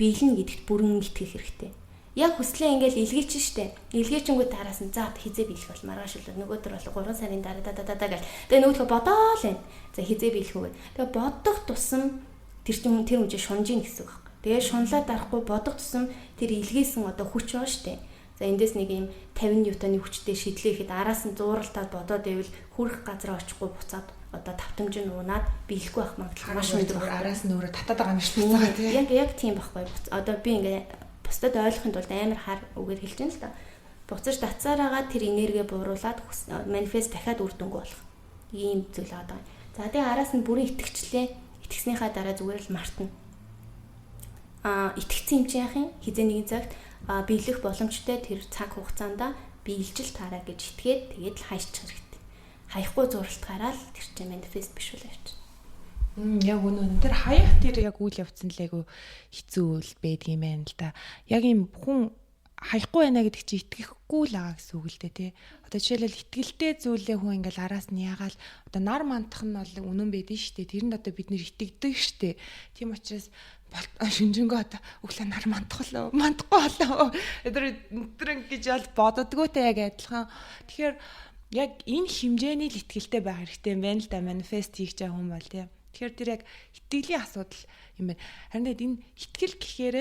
биелнэ гэдэгт бүрэн итгэх хэрэгтэй. Яг хүслээ ингээл илгээчин штэ. Илгээчингүүд тараас нь за хизээ биелэх бол маргааш л нөгөөдөр бол 3 сарын дараа да да да гэл. Тэгээ нөгөөхөө бодоол байна. За хизээ биелэх үү. Тэгээ бодох тусам тэр чинь тэр үн чинь шунжин гэсэн үг байхгүй. Тэгээ шунлаа дарахгүй бодох тусам тэр илгээсэн одоо хүч байгаа штэ. За эндээс нэг юм 50 ньютоны хүчтэй шидлээ гэхэд араас нь зууралтаад бодоод байвал хүрэх газараа очихгүй буцаад одоо тавтамж нь унаад биелэхгүй байх магадлал маш өндөр байна. Араас нь өөрөө татаад байгаа юм шиг буцаага тий. Яг тийм байхгүй. Одоо би ингээ бусдад ойлгохын тулд амар хар үгээр хэлж байна л да. Буцаж татсараагаа тэр энерги бууруулад манифест дахиад үр дүнгүй болох. Ийм зүйл байгаа. За тэгээ араас нь бүрэн итгэчлээ. Итгэснийхаа дараа зүгээр л мартна. Итгэцэн юм чи яах юм? Хизээ нэгэн цагт биелэх боломжтой тэр цаг хугацаанд биелжил таараа гэж итгээд тэгээд л хайчих хэрэгтэй. Хаяхгүй зуралт гараал тэр чинь манифест биш болоо явчихна. Яг үнэн. Тэр хаях тэр яг үйл явцсан л айгу хэцүү л байдаг юм байна л да. Яг юм хүн хаяхгүй байна гэдэг чи итгэхгүй л байгаа гэсэн үг л дээ тий. Одоо жишээлбэл итгэлтэй зүйлээ хүн ингээл араас нь ягаал одоо нар мандах нь бол үнэн байдэн шүү дээ. Тэрэнд одоо бид нэр итгэдэг шүү дээ. Тийм учраас шинжэнгөө одоо өглөө нар мандах болоо мандахгүй болоо өдөр гэж бол боддгоотой яг адилхан. Тэгэхээр яг энэ хэмжээний л итгэлтэй байх хэрэгтэй юм байна л да манифест хийж байгаа хүн бол тий. Тэгэхээр тэр яг итгэлийн асуудал юм байна. Харин тэгээд энэ итгэл гэхээр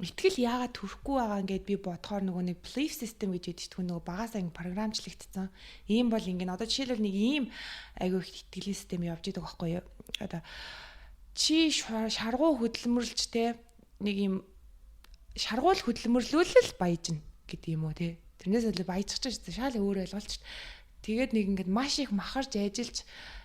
итгэл яагаад төрөхгүй байгаа ингээд би бодохоор нөгөө нэг belief system гэж яддаг чинь нөгөө багасаа ингэ програмчлагдсан. Ийм бол ингэ одоо жишээлбэл нэг ийм айгүй их итгэлийн систем явж идэг байхгүй юу? Одоо чи шаргуу хөдөлмөрлж те нэг ийм шаргуул хөдөлмөрлүүл баяжна гэдэг юм уу те. Тэрнээс илүү баяжчих ч шал өөр ойлголт шүү. Тэгээд нэг ингээд маш их махарч ажиллаж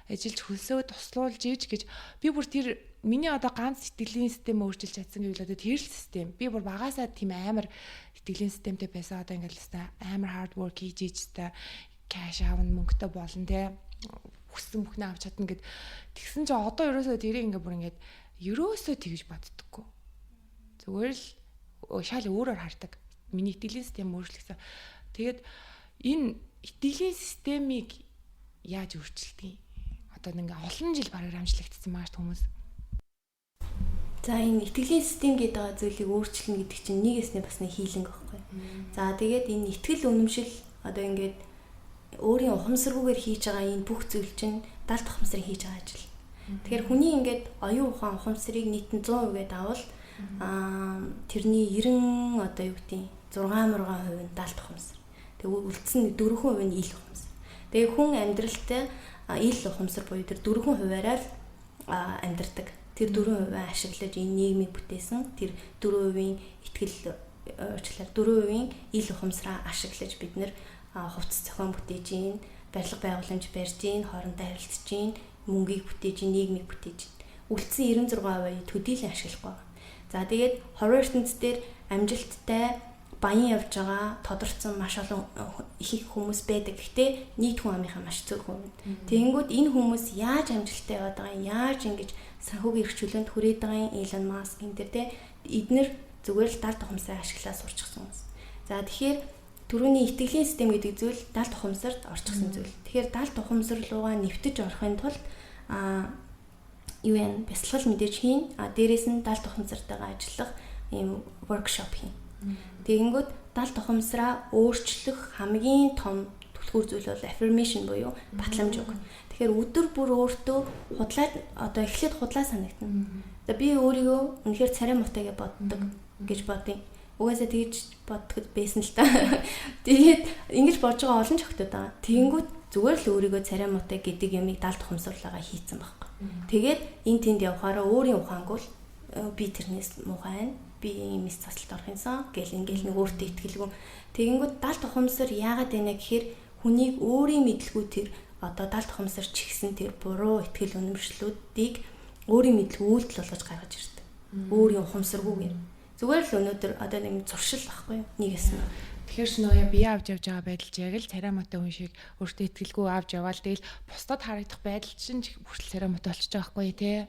хөлсөө туслуулж иж гэж би бүр тэр миний одоо ганц сэтгэлийн систем өөрчилж чадсан гэвэл одоо тэр л систем. Би бүр багасаа тийм амар сэтгэлийн системтэй байсан. Одоо ингээд л амар hard work хийж иж та кэш аавна мөнгөтэй болно те. Хүссэн бүхнээ авч чадна гэд. Тэгсэн чи одоо ерөөсөө тэрийг ингээд бүр ингээд ерөөсөө тэгж боддоггүй. Зүгээр л шал өөрөөр хардаг. Миний итгэлийн систем өөрчлөгсөн. Тэгээд энэ итгэлийн системийг яаж өөрчилдөг юм? Одоо ингээ олон жил програмчлагдсан байгаа шүү хүмүүс. За энэ итгэлийн систем гэдэг байгаа зүйлийг өөрчилнө гэдэг чинь нэг эсний бас нэг хийлэнг байхгүй. За тэгээд энэ итгэл үнэмшил одоо ингээд өөрийн ухамсаргүйгээр хийж байгаа энэ бүх зүйл чинь далд ухамсарыг хийж байгаа ажил. Тэгэхээр хүний ингээд оюун ухаан ухамсарыг нийт нь 100% гээд авал тэрний 90 одоо юу гэдгийг 6% нь далд ухамсар. Тэгээ үлдсэн 4% нь ил ухамсар. Тэгээ хүн амьдралтай ил ухамсар буюу тэр 4%-аараа л амьдардаг. Тэр 4% ашиглаж энэ нийгмийг бүтээсэн тэр 4%-ийн итгэл уучлаар 4%-ийн ил ухамсараа ашиглаж бид нэр хувцас зохион бүтээж гин, барилга байгууламж барьж гин, хоорондоо харилцаж гин, мөнгийг бүтээж гин, нийгмийг бүтээж гин. Үлдсэн 96% төдийлөн ашиглахгүй байгаа. За тэгээд хорвоо ертөнц дээр амжилттай баян явж байгаа тодорцсон маш олон их хүмүүс байдаг. Гэхдээ нийт хүн амынхаа маш цөөхөн. Тэгэнгүүт энэ хүмүүс яаж амжилттай яваад байгаа юм, яаж ингэж Санхүүгийн эрх чөлөөнд хүрээд байгаа Elon Musk энэ төр те, эднэр зүгээр л далд ухамсараа ашиглаад сурчихсан хүмүүс. За, тэгэхээр түрүүний итгэлийн систем гэдэг зүйл далд ухамсарт орчихсон зүйл. Тэгэхээр далд ухамсар руугаа нэвтэж орохын тулд юу яа, бясалгал мэдээж хийн. А дээрээс нь далд ухамсартайгаа ажиллах ийм workshop хийн. Тэгэнгүүт далд ухамсараа өөрчлөх хамгийн том түлхүүр зүйл бол affirmation буюу батламж үг. Тэгэхээр өдөр бүр өөртөө худлаа, одоо эхлээд худлаа санагдана. За, би өөрийгөө үнэхээр царай муутай гэж боддог гэж бодъё. Угаасаа тэгж боддогд байсан л та. Тэгээд ингэж бодож байгаа олон ч охтууд байгаа. Тэгэнгүүт зүгээр л өөрийгөө царай муутай гэдэг юмыг далд ухамсарлаагаа хийцэн байхгүй. Тэгээд энэ тэнд явхаараа өөрийн ухаангүй л би тэрнээс муухай байна. Би ийм эс заслалт орох юмсан гэл ингээл нэг өөртөө итгэлгүй. Тэгэнгүүт далд ухамсар яагаад байна гэхээр хүнийг өөрийн мэдлгүй тэр одоо далд ухамсар чихсэн тэр буруу итгэл үнэмшлүүдийг өөрийн мэдлгүй үйлдэл болгож гаргаж ирдэг. Өөрийн ухамсаргүйгээр. Зүгээр л өнөөдөр одоо нэг зуршил байхгүй юу? Нэг эсэм. Тэгэхээр ч нөө бие авч явж байгаа байдал чи яг л царай муутай хүн шиг өөртөө итгэлгүй авч яваал, тэгэл бусдад харагдах байдал чинь хүртэл царай муутай болчихж байгаа байхгүй тий.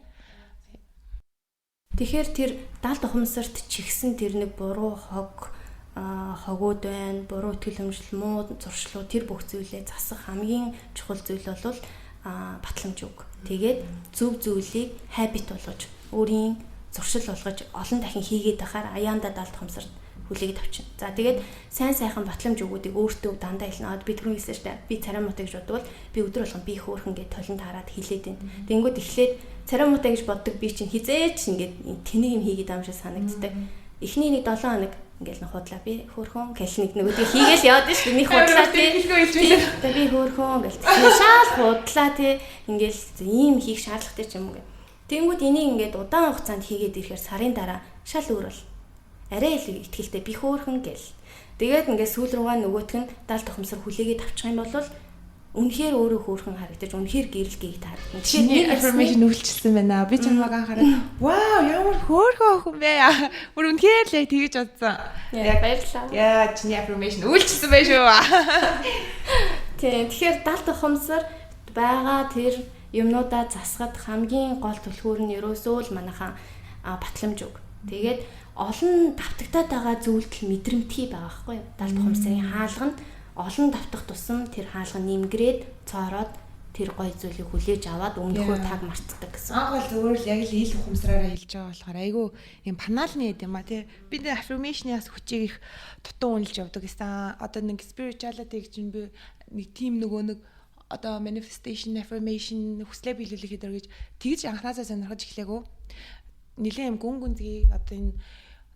Тэгэхээр тэр далд ухамсарт чихсэн тэр нэг буруу хог хогууд байна, буруу итгэл үнэмшил, муу зуршлуу, тэр бүх зүйлээ засах хамгийн чухал зүйл бол батламж үг. Тэгээд зөв зүйлийг habit болгож, өөрийн зуршил болгож олон дахин хийгээд байхаар аяанда далд ухамсарт хүлээгээд авчихна. За, тэгээд сайн сайхан батламж үгүүдийг өөртөө дандаа хэлнэ. Би түрүүн хэлсэн шүү дээ. Би царай муутай гэж бодвол би өдөр болгон би хөөрхөн гэж толинд хараад хэлээд байна. Тэнгүүд эхлээд царай муутай гэж боддог би чинь хизээч ингээд тэнийг юм хийгээд байгаа юм шиг санагддаг. Эхний нэг 7 хоног ингээл нэг худлаа би хөөрхөн гэл нэг нөгөөдөө хийгээл яваад шүү дээ. Нэг худлаа тий. Тэгээ би хөөрхөн гэл шаал худлаа тий. Ингээл ийм хийх шаардлагатай ч юм уу гэх. Тэнгүүд энийг ингээд удаан хугацаанд хийгээд ирэхээр сарын дараа шал өөр бол арай л итгэлтэй би хөөрхөн гэл. Тэгээд ингээд сүүл рүүгээ нөгөөх нь далд ухамсар хүлээгээд авчих юм бол үнэхээр өөрөө хөөрхөн харагдаж, үнэхээр гэрэл гэгт харагдана. Тэгэхээр нэг affirmation үйлчилсэн байна. Би чамайг анхаарал, вау, ямар хөөрхөн охин бэ. Бүр үнэхээр л яг тэгэж бодсон. Яг баярлалаа. Яа, чиний affirmation үйлчилсэн байх шүү. Тийм. Тэгэхээр далд ухамсар байгаа тэр юмнуудаа засахад хамгийн гол түлхүүр нь ерөөсөө л манайхан батламж үг. Тэгээд олон давтагтаад байгаа зүйлдэл мэдрэмтгий байгаа байхгүй юу? Далд ухамсарын хаалга нь олон давтах тусам тэр хаалга нэмгрээд, цоороод, тэр гоё зүйлийг хүлээж аваад өмнөхөө таг мартдаг гэсэн. Анх бол зүгээр л яг л ил ухамсараараа хэлж байгаа болохоор айгүй юм панаалны юм а тий. Би нэг affirmation-аас хүчийг их дутуу үнэлж явдаг гэсэн. Одоо нэг spirituality гэж би нэг тийм нөгөө нэг одоо manifestation, affirmation, хүслээ биелүүлэх гэдэг гэж тэгж анханасаа сонирхож эхлээгүү. Нилээн юм гүн гүнзгий одоо энэ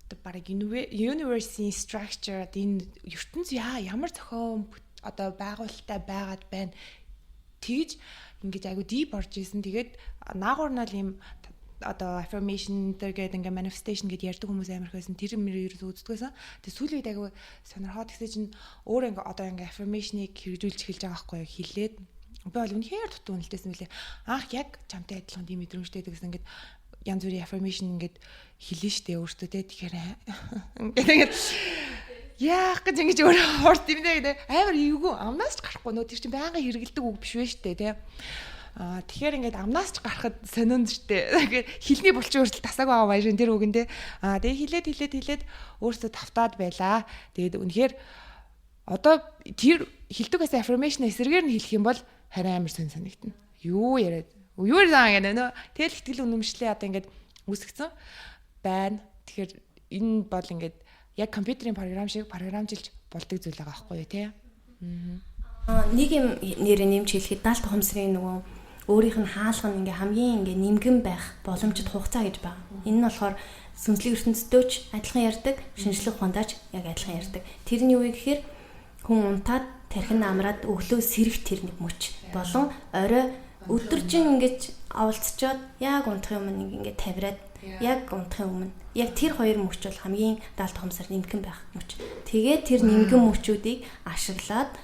одоо бараг universe-ийн structure, одоо энэ ертөнц яа ямар зохион одоо байгуулалттай байгаад байна, тэгж ингэж айгу deep орж исэн. Тэгээд наагур нь л ийм одоо affirmation дээр гэдэг ингээ manifestation гэдээ ярьдаг хүмүүс амар их байсан. Тэр мөр ерөөсөө үздэг байсан. Тэгээд сүүлийн үед айгу сонирхоод тэгсэн чинь өөр ингээ одоо ингээ affirmation-ыг хэрэгжүүлж эхэлж байгаа байхгүй юу, хэлээд. Би бол үнэхээр дутуу үнэлтэйсэн мөлий. Анх яг чамтай адилхан тийм мэдрэмжтэй гэсэн, ингээд янз бүрийн affirmation ингээд хэлнэ штэ өөртөө те. Тэгэхээр ингээд яах гэж ингэж өөрөө хурд юм дээ гэдэг амар эвгүй, амнаас ч гарахгүй нөө тэр чинь байнга хэрэгэлдэг үг биш вэ штэ те. Аа, тэгэхээр ингээд амнаас ч гарахад сонинд штэ. Тэгэхээр хилний булчин хүртэл тасааг байгаа баярын тэр үгэн те. Аа, тэгээ хилээд хилээд хилээд өөртөө тавтаад байлаа. Тэгээд үнэхээр одоо тэр хилдэг байсан affirmation эсрэгээр нь хэлэх юм бол харин амар сонь санагдана. Юу яриад юу ярьсан гэдэг нөө. Тэгэл итгэл үнэмшлээ одоо ингээд үүсгэсэн байна. Тэгэхээр энэ бол ингээд яг компьютерийн програм шиг програмжилж болдог зүйл байгаа байхгүй юу те. Аа, нэг юм нэрээ нэмж хэлэхэд далд ухамсарын нөгөө өөрийнх нь хаалга нь ингээ хамгийн ингээ нэмгэн байх боломжит хугацаа гэж байна. Энэ нь болохоор сүнслэг ертөнцийн ч адилхан ярьдаг, шинжлэх ухаандаа ч яг адилхан ярьдаг. Тэр нь юу вэ гэхээр хүн унтаад тархин амраад өглөө сэрэх тэр нэг мөч болон орой өдөржин ингэж оволцчоод яг унтахын өмнө ингээд тавираад яг унтахын өмнө яг тэр хоёр мөч бол хамгийн далд ухамсар нэмгэн байх мөч. Тэгээд тэр нэмгэн мөчүүдийг ашиглаад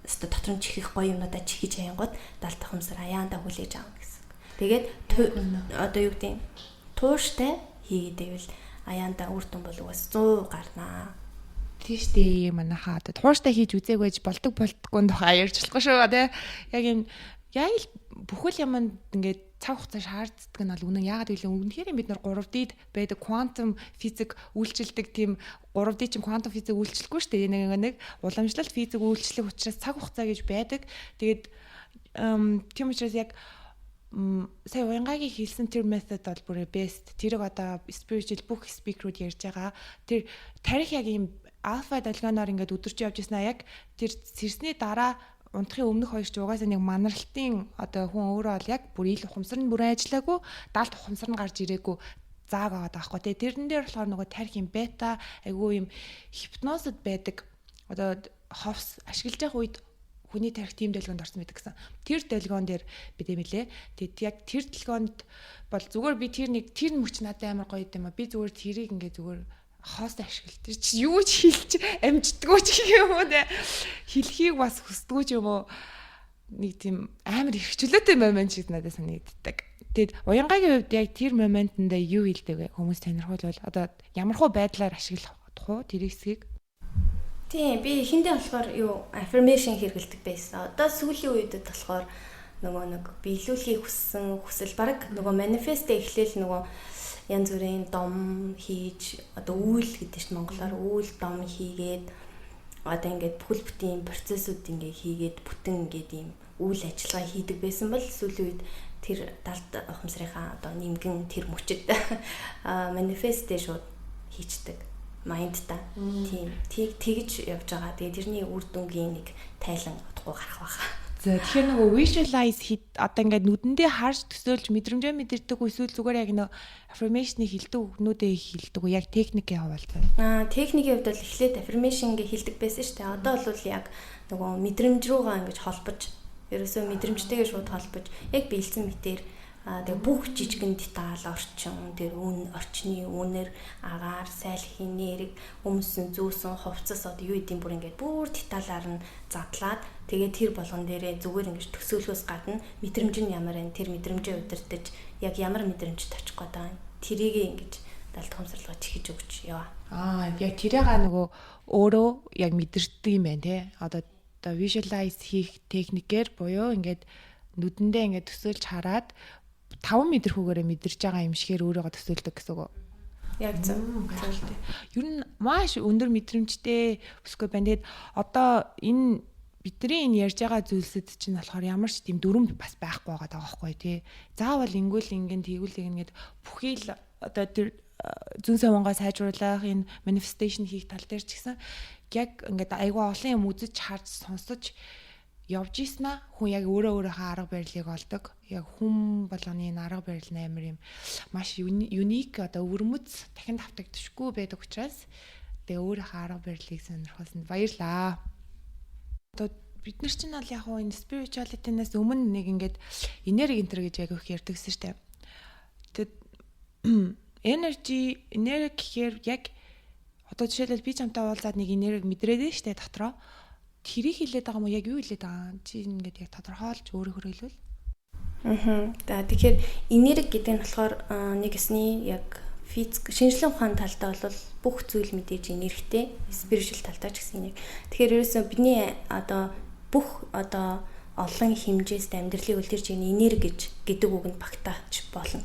өстө дотор нь чихэх гоё юмнуудаа чихэж хаянгууд далд ухамсар аяанда хүлээж авна гэсэн. Тэгээд одоо юу гэдэг, тууштай хийгээд байвал аяанда үр дүн бол угаас 100 гарнаа. Тийм штэ, манайхаа одоо тууштай хийж үзээгүй байж болдог болдгоо тухай ярьж болохгүй шүү тий. Яг юм Яг л бүхэл юмд ингээд цаг хугацаа шаарддаг нь бол үнэн. Яагаад гэвэл үнэхээр бид нар 3D-д байдаг квантум физик үйлчилдэг, тийм 3D чинь квантум физик үйлчлэхгүй шүү дээ. Нэг уламжлалт физик үйлчлэх учраас цаг хугацаа гэж байдаг. Тэгээд тийм учраас яг сая Уянгагийн хэлсэн тэр method бол бүр best. Тэрийг одоо spiritual бүх speaker-ууд ярьж байгаа. Тэр тарих яг ийм альфа долгионоор ингээд өдөрч явж ирсэн аа, яг тэр сэрсний дараа унтахын өмнөх хоёр ч угаасаа нэг манралтын одоо хүн өөрөө бол яг бүр ил ухамсар нь бүрэн ажиллаагүй, далд ухамсар нь гарч ирээгүй зааг аваад байгаа хгүй, тий. Тэрэн дээр болохоор нөгөө тарих юм бета айгүй юм гипнозод байдаг. Одоо ховс ашиглаж явах үед хүний тарих тийм долгионд орсон байдаг гэсэн. Тэр долгион дээр бид юм лээ. Тэгэд яг тэр долгионд бол зүгээр би тэр нэг тэр мөч надад амар гоё юм а. Би зүгээр тэрийг ингээ зүгээр хоос ашиглаж чи юу ч хэлж амждаггүй ч гэх юм уу, те, хэлхийг бас хүсдэггүй ч юм уу, нэг тийм амар эрхчлөөтэй момент шиг надад санагддаг. Тэгэд Уянгагийн хувьд яг тэр моментэндээ юу хэлдэг вэ? Хүмүүс сонирхол одоо ямар хуу байдлаар ашиглах уу тэр хэсгийг? Тийм, би эхэндээ болохоор юу affirmation хэрэглэдэг байсан. Одоо сүүлийн үедэд болохоор нөгөө нэг биелүүлэхийг хүссэн хүсэл, баг нөгөө manifest эхлээл нөгөө янз бүрийн дом хийж, одоо үйл гэдэг чинь монголоор үйл дом хийгээд, одоо ингээд бүхэл бүтэн процессууд ингээд хийгээд, бүтэн ингээд ийм үйл ажиллагаа хийдэг байсан бол сүүлийн үед тэр далд ухамсарынхаа одоо нэмгэн тэр мөчөд manifest шууд хийчдэг mind та. Тийм. Тэгж явж байгаа. Тэгээ тэрний үр дүнгийн нэг тайлан удахгүй гарах байхаа. За, тэгэхээр нөгөө visualize хит одоо ингээд нүдэндээ харж төсөөлж мэдрэмжээ мэдэрдэг эсвэл зүгээр яг нөгөө affirmation-ыг хэлдэг үгнүүдээ хэлдэг үү? Яг техникээ хаваалцаа. Техникийн хувьд бол эхлээд affirmation гэж хэлдэг байсан шүү дээ. Одоо бол яг нөгөө мэдрэмж рүүгээ ингэж холбож, ерөөсөө мэдрэмжтэйгээ шууд холбож, яг биелсэн мэтэр. Тэгээ бүх жижигэн деталь, орчин, тэр үн орчны үнэр, агаар, сайлхын нэрэг, өмсөн, зүүсэн хувцас, одоо юу гэдэм, бүр ингээд бүр деталаар нь задлаад, тэгээ тэр болгон дээрээ зүгээр ингэж төсөөлөхөөс гадна мэдрэмж нь ямар байна, тэр мэдрэмжээ удирдах, яг ямар мэдрэмжт очих гээд байгаа юм. Тэрийг ингэж далд ухамсарлага чихэж өгч яваа. Яг тэрийг нөгөө өөрөө яг мэдэрдэг юм байна, те. Одоо visualize хийх техникээр буюу ингээд нүдэндээ ингээд төсөөлж хараад 5 мэдрэхүүгээрээ мэдэрч байгаа юм шигээр өөрийгөө төсөөлдөг гэсэн үг. Яг зөв. Гайхалтай. Ер нь маш өндөр мэдрэмжтэй бүсгүй байна. Тэгээд одоо энэ бидний энэ ярьж байгаа зүйлсэд чинь болохоор ямар ч тийм дүрм бас байхгүй байгаа байхгүй, тий. Заавал ингүүл ингэн тэгвэл ингэн бүхий л одоо тэр зөн совингоо сайжруулах, энэ manifestation хийх тал дээр ч гэсэн яг ингээд айгүй олон юм үзэж, харж, сонсож явж ийснаа хүн яг өөрөө өөрийнхөө арга барилыг олдог. Яг хүн болгоны энэ арга барил нь амар юм маш unique, одоо өвөрмөц, дахин давтагдшгүй байдаг учраас тэгээ өөрийнхөө арга барилыг сонирхолсонд баярлаа. Одоо бид нар чинь бол яг хуу энэ spirituality-наас өмнө нэг ингээд энерги энтер гэж яг их ярьдагсэн шүү дээ. Тэгэд energy, энерги гэхээр яг одоо жишээлбэл би чамтай уулзаад нэг энерги мэдрээд нь шүү дээ дотроо. Тэрийг хэлээд байгаа юм уу? Яг юу хэлээд байгаа юм? Чи ингээд яг тодорхойлж өөрөөр хэлбэл. Аа. За, тэгэхээр энерги гэдэг нь болохоор нэг эсний яг физик шинжлэх ухааны талдаа бол бүх зүйл мэдээж энергитэй, spiritual талдаа ч гэсэн энерги. Тэгэхээр ерөөсөө бидний одоо бүх одоо олон хэмжээст амьдралыг үл тэр чинь энерги гэж гэдэг үгэнд багтаач болно.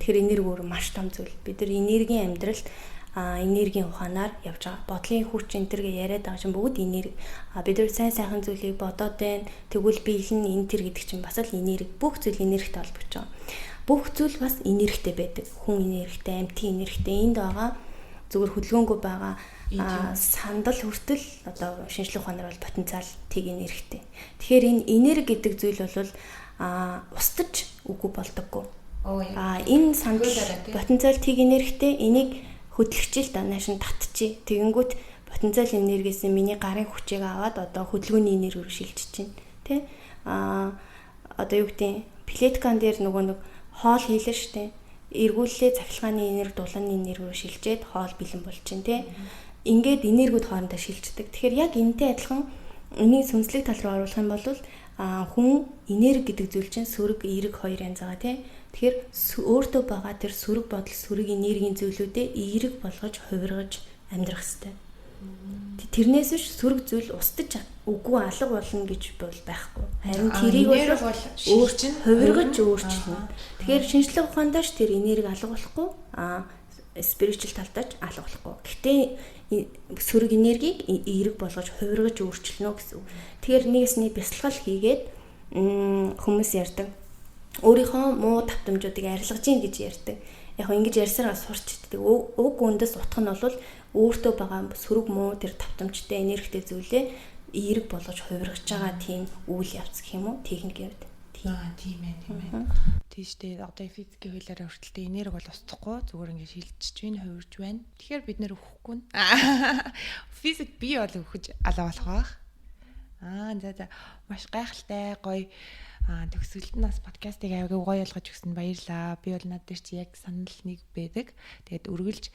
Тэгэхээр энерги өөр маш том зүйл. Бид нар энергийн амьдралд энергийн ухаанаар явж байгаа. Бодлын хүч энэ тэргээ яриад байгаа чинь бүгд энерги. Бид нар сайн сайхан зүйлийг бодоод байна. Тэгвэл биелэн энэ тэр гэдэг чинь бас л энерги. Бүх зүйл энергитэй холбогдож байгаа. Бүх зүйл бас энергитэй байдаг. Хүн энергитэй, амьтан энергитэй. Энд байгаа зүгээр хөдөлгөөнгүй байгаа сандал хүртэл одоо шинжлэх ухаанаар бол потенциал тэг энергитэй. Тэгэхээр энэ энерги гэдэг зүйл бол устж үгүй болдоггүй. Энэ сандал потенциал тэг энергитэй, энийг хөдлөгч л да, наашин татчих. Тэгэнгүүт потенциал энергиэс миний гарын хүчийг аваад одоо хөдөлгөөний энерги рүү шилжиж чинь. Тэ? Одоо юу гэдэг, плеткан дээр нөгөө нэг хоол хийлээ штэ. Эргүүллээ, цахилгааны энерги, дулааны энерги рүү шилжээд хоол бэлэн болж чинь, тэ. Ингээд энергиуд хоорондоо шилждэг. Тэгэхээр яг энэтэй адилхан энийг сүнслэг тал руу оруулах юм бол хүн энерги гэдэг зүйл чинь сөрөг, эерэг хоёр янз байгаа, тий. Тэгэхээр өөртөө байгаа тэр сөрөг бодол, сөрөг энергийн зүйлүүдээ эерэг болгож хувиргаж амьдрах хэрэгтэй. Тэрнээс биш сөрөг зүйл устж үгүй алга болно гэж бол байхгүй. Харин тэрийг бол өөрчн хувиргаж өөрчилнө. Тэгэхээр шинжлэх ухаандаа ч тэр энерги алга болохгүй, spiritual талдаа ч алга болохгүй. Гэхдээ сөрөг энергийг эерэг болгож хувиргаж өөрчилнө гэсэн үг. Тэгэхээр нэгэсний бясалгал хийгээд хүмүүс ярьдаг. Өөрийнхөө муу давтамжуудыг арилгаж гин гэж ярьдаг. Яг ингэж ярьсараа сурч иддэг. Уг үндэс утга нь бол өөртөө байгаа сөрөг муу тэр давтамжтай энергитэй зүйлээ эерэг болгож хувиргаж байгаа тийм үйл явц гэх юм уу, техник явд. Тийм ээ, тийм ээ. Тийм шүү дээ. Одоо физикийн хуулиараа хүртэл энерги бол устдахгүй, зүгээр ингэ шилжиж байна, хувирж байна. Тэгэхээр бид нэр өхгүй нь. Физик бий бол өгөж алга болох байх. За маш гайхалтай гоё төгсгөлд нь бас подкастыг аягүй гоё болгож өгсөнд баярлаа. Би бол над дээр чи яг санал нэг байдаг. Тэгээд үргэлжлж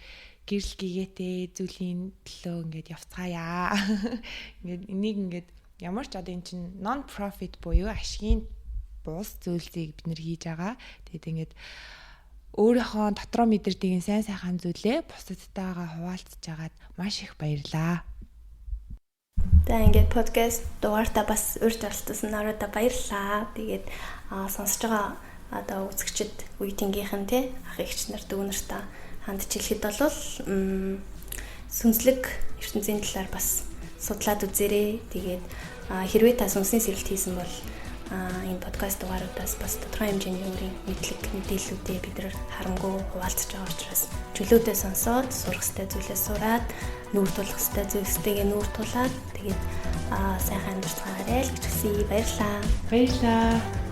гэрэл гэгээтэй зүйлийн төлөө ингээд явцгаая. Ингээд энийг ингээд ямар ч одоо эн чинь non profit буюу ашигын бус зүйлсийг бид нэр хийж байгаа. Тэгээд ингээд өөрийнхөө дотроо мэдэрдэг сайн сайхан зүйлээ бусадтайгаа хуваалцж агаад маш их баярлаа. За, ингээд подкаст дугаартаа бас урьж оролцсон наруудаа баярлалаа. Тэгээд сонсож байгаа одоо үзэгчид, үе тэнгийнхэн те, ах эгч нар, дүү нартаа хандж хэлэхэд бол сүнслэг ертөнцийн талаар бас судлаад үзээрэй. Тэгээд хэрвээ та сүнсний сэрэлт хийсэн бол энэ подкаст дугааруудаас бас тодорхой хэмжээний өөрийн мэдлэг мэдээллүүдээ бид нар харамгүй хуваалцаж байгаа учраас чөлөөтэй сонсоод, сурах ёстой зүйлээ сураад, нүүр тулах ёстой зүйлстэйгээ нүүр тулаад, тэгээд сайхан амьдарцгаарай л гэж хүсье. Баярлалаа. Баярлалаа.